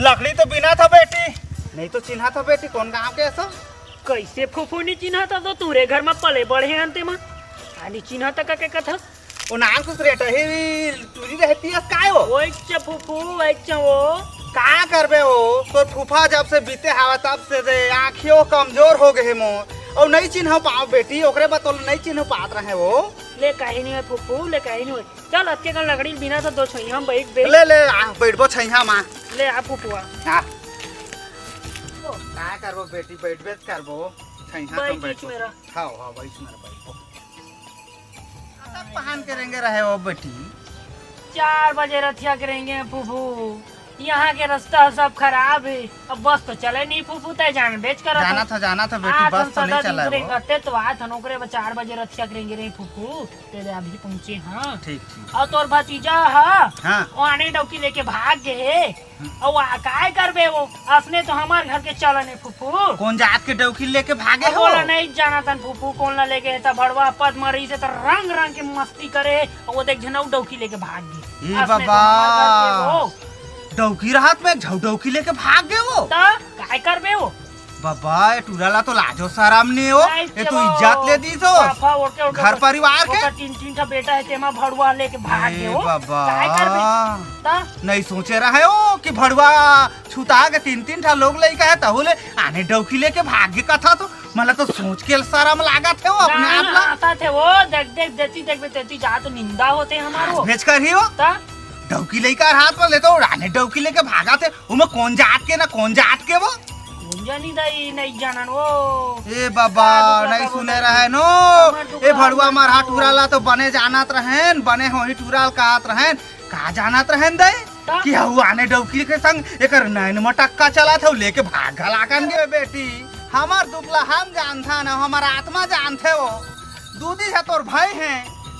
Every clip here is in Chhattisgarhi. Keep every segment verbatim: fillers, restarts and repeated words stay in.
लकड़ी तो बिना था बेटी, नहीं तो चिन्हा था बेटी, कौन गांव के ऐसा? कैसे फूफू नहीं चिन्हा था, तो तूरे घर में पले बढ़े हन ते मा। आ नहीं चिन्हा था का, के कथा? वो नान कुछ रेटा ही टूरी रहती है, काय हो? ओए च फूफू, ओए च वो। का करबे हो? तोर फूफा जब से बीते हवा, तब से दे आँखियों कमजोर हो गए मोर। और नहीं चिन्ह पाओ बेटी, ओकरे बतौल नहीं चिन्ह पात रहे वो। ले, कहीं नहीं है फूफू, ले, कहीं नहीं है। चल, अतके कन लकड़ी बिना तो दो छइहां बैठ बे। ले, ले, आ, बैठबो छइहां मा। ले आ फुफुआ। हाँ। ओ, का करबो बेटी, बैठबे त करबो। छइहां बैठ कम बीच बैठबो। में रह। हाँ, हाँ, बैठ में बैठबो। तब पहन के रेंगे रहे हो बेटी। चार बजे रथिया के रेंगे फूफू। यहाँ के रास्ता सब खराब है। अब बस तो चले नहीं फूफू, तय जान बेच कर जाना था, जाना था बेटी, आ, बस तो नहीं चला है वो। तो आत हन ओकरे बर चार बजे रथिया के रेंगे रहे फूफू। तेरे अभी पहुँचे, हाँ। ठीक, ठीक। और तोर भतीजा, हाँ। हाँ। वो आने डौकी लेके भाग गए। हम्म। और आ, काय करबे वो? असने तो हमार घर के चलन है फूफू। कौन जात के डौकी लेके भागे अब हो? बोला नहीं जाना तन फूफू, कौन ला लेके है? त भड़वा पद मरी से त रंग रंग के मस्ती करे। और वो देख झन अउ डौकी लेके भाग गए। ए असने तो बाबा। हमार घर के वो। डौकी रहत में झौ डौकी लेके भाग गए वो। त काय करबे वो? बाबा, ए टूरा ला तो लाजो शरम नहीं हो। नहीं ए तो चलो। इज्जत ले दीस हो। बापा, ओके, ओके, घर ओके। परिवार के। ओकर तीन, तीन ठा बेटा है, तेमा भड़ुआ लेके भाग ए गए हो। बाबा। काय करबे? ता? नहीं सोचे रहे हो कि भड़ुआ छुता के तीन, तीन ठा लोग लइका है, तहु ले आने डौकी लेके भाग गए कथा तो। मला तो सोच के शरम लागत है वो अपने ना, आप ना, ला। आता थे वो, देख, देख, देती, देख, देती, जा तो निंदा होते हमारो। भेज कर ही हो। ता? डौकी लइका हाथ पर ले तो आने डौकी लेके भागा थे। ओमे कौन जात के ना कौन जात के वो? कौन जानी दाई, नहीं जानन वो। ए बाबा, का दुख नहीं लगा सुने बोला? रहे नो। हमार दुख ए लगा भड़ुआ बोला। मरहा टूरा ला तो बने जानत रहेन, बने होही टूरा ला कहत रहेन। का जानत रहेन दाई? का? कि हऊ आने डौकी के संग एकर नैन मटक्का चलत हऊ, लेके भाग घलाकन गे बेटी। हमार दुख ला हम जानथन, हमार आत्मा जानथे वो। दूधी ह तोर भाई है,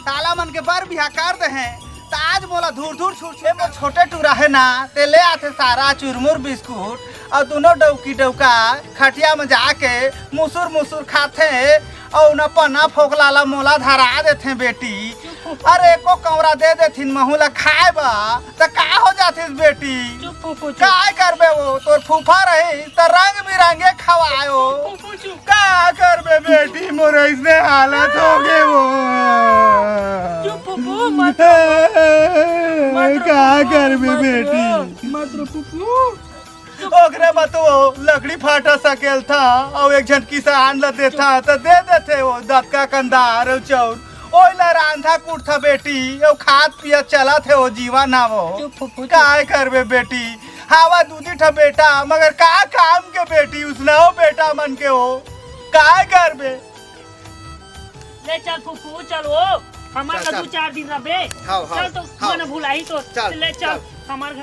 ताला मन के बर बिहा कर दे हैं। त आज मोला धूर धूर छुर छुर, ए मोर छोटे टूरा है ना, ते ले आथे सारा चुरमुर बिस्कुट और दोनों डौकी डौका खटिया में जाके मुसुर मुसुर खाथे और न पन्ना फोकला ला मोला धरा देथे बेटी। अरे एको कौरा दे देथिन महू ला खाए बा, त का हो जाथिस बेटी? चुप फूफू, चुप। काय करबे वो, तोर फूफा रही त रंग बिरंगे खवायो। फूफू, चुप। का करबे बेटी, मोर ऐसने हालत हो गए वो। चुप फूफू, मत रो। मत रो का फूफू, करबे मत रो। बेटी? मत रो फूफू। ओकरे बर तो वो लकड़ी फाटा सकेलथा, अउ एक झन किसान ल देथा, त दे देथे वो दतका कंदार अउ चाउर। ओइला रांधा कुटथा बेटी, अउ खात पियत चलत हे वो जीवन ह वो। चुप फुफू, चुप। काय करबे बेटी, हवा दूधी ठा बेटा, मगर का काम के बेटी, उसना हो बेटा मन के हो, काय करबे? ले चल फुफू, चल वो, हमर चल, का चल। दू चार दिन रबे। हाव, हाव, चल तो हाव। मन भुलाही तो, चल, ले चल, चल। हमर घर